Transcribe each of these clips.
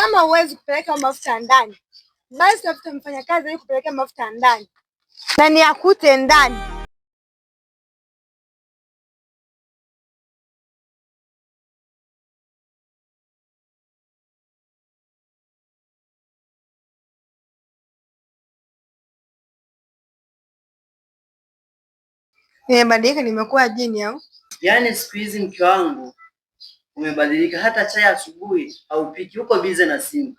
Kama huwezi kupeleka mafuta ndani, basi tafuta mfanyakazi ili kupelekea mafuta ndani na niyakute ndani. Nimebadilika, nimekuwa jini au? Yaani siku hizi mke wangu umebadilika, hata chai asubuhi haupiki, uko bize na simu.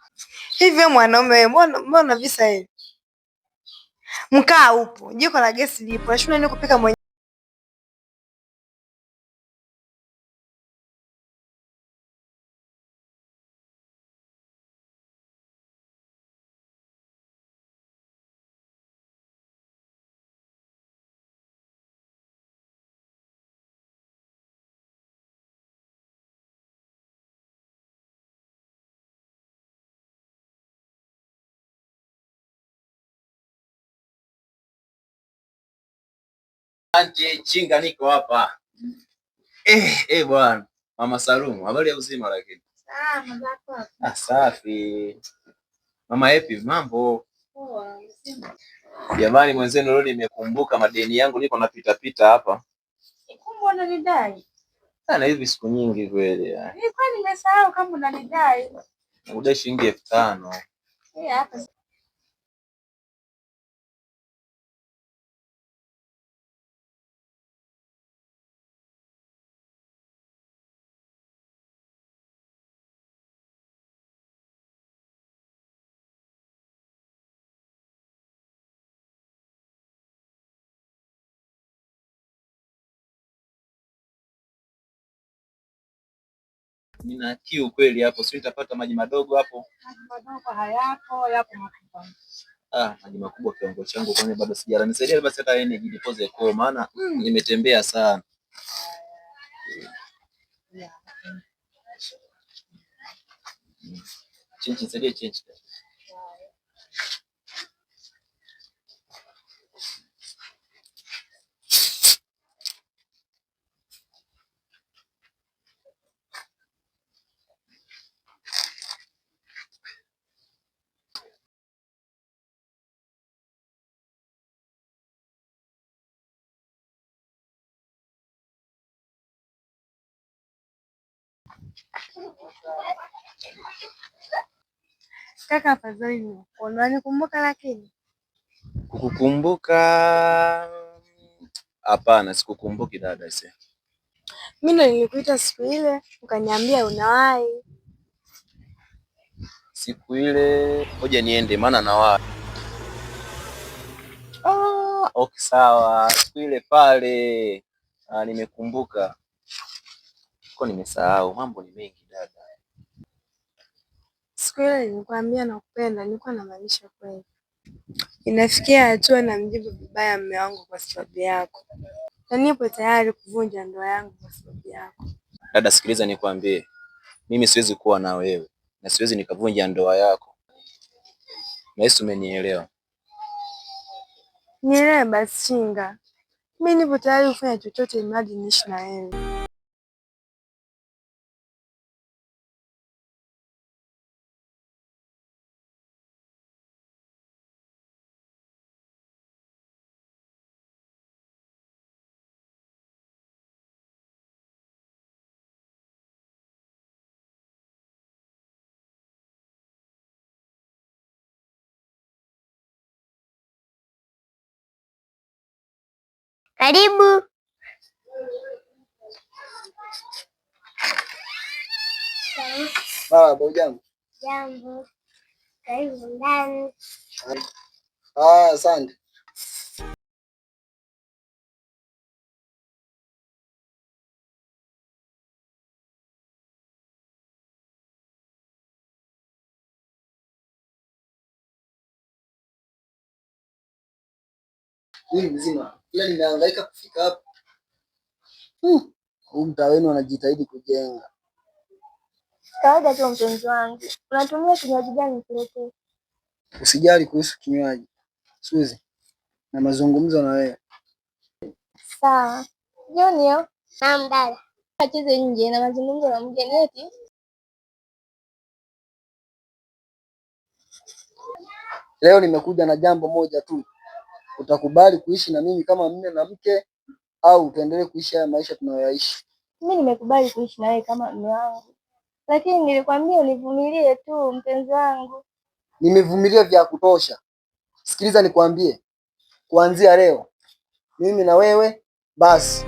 Hivyo mwanaume wewe, mbona visa hivi? Mkaa upo, jiko la gesi lipo, nashinda nini kupika mwenyewe? Asante chinga, niko hapa bwana. Mama Salumu, habari ya uzima? Lakini ah, safi. Mama Happy, mambo jamani? Mwenzenu leo nimekumbuka madeni yangu, niko napita pita hapa Kumbe unanidai sana hivi siku nyingi kweli. Nilikuwa nimesahau kama unanidai. Nakudai shilingi 5,000. Eh, hapa Nina kiu kweli hapo, sio nitapata maji madogo hapo? Maji madogo hayapo, yapo makubwa. Ah, maji makubwa kiwango changu kwani bado sijala. Nisaidie basi hata yeye nijipoze koo maana nimetembea sana. Yeah. Chenchi, nisaidie chenchi. Kaka, afadhali nimekuona. Unanikumbuka lakini? Kukukumbuka? Hapana, sikukumbuki dada. Sasa mimi ndo nilikuita siku ile ukaniambia unawahi. Siku ile ngoja niende, maana nawahi. Ah, okay sawa, siku ile pale. Ah, nimekumbuka. Ko nimesahau, mambo ni mengi dada. Siku ile nilikwambia nakupenda, nilikuwa namaanisha kweli. Inafikia hatua namjibu vibaya mume wangu kwa sababu yako, na nipo tayari kuvunja ndoa yangu kwa sababu yako. Dada sikiliza nikwambie, mimi siwezi kuwa na wewe na siwezi nikavunja ndoa yako. Nahisi umenielewa. Nielewe basi Chinga, mi nipo tayari kufanya chochote imradi niishi na wewe. Karibu. Baba, hujambo? Jambo. Karibu ndani. Ah, asante. Mimi mzima ila nimehangaika kufika hapa. Huu mtaa wenu wanajitahidi kujenga. Kawaida tu mpenzi wangu. Unatumia kinywaji gani nikuletee? Usijali kuhusu kinywaji Suzi, na mazungumzo na wewe. Sawa. Junior. Naam dada. Acheze nje na mazungumzo na mgeni eti. Leo nimekuja na jambo moja tu. Utakubali kuishi na mimi kama mume na mke au utaendelee kuishi haya maisha tunayoyaishi? Mimi nimekubali kuishi na wewe kama mume wangu, lakini nilikwambia univumilie tu mpenzi wangu. Nimevumilia vya kutosha. Sikiliza nikwambie, kuanzia leo mimi na wewe basi.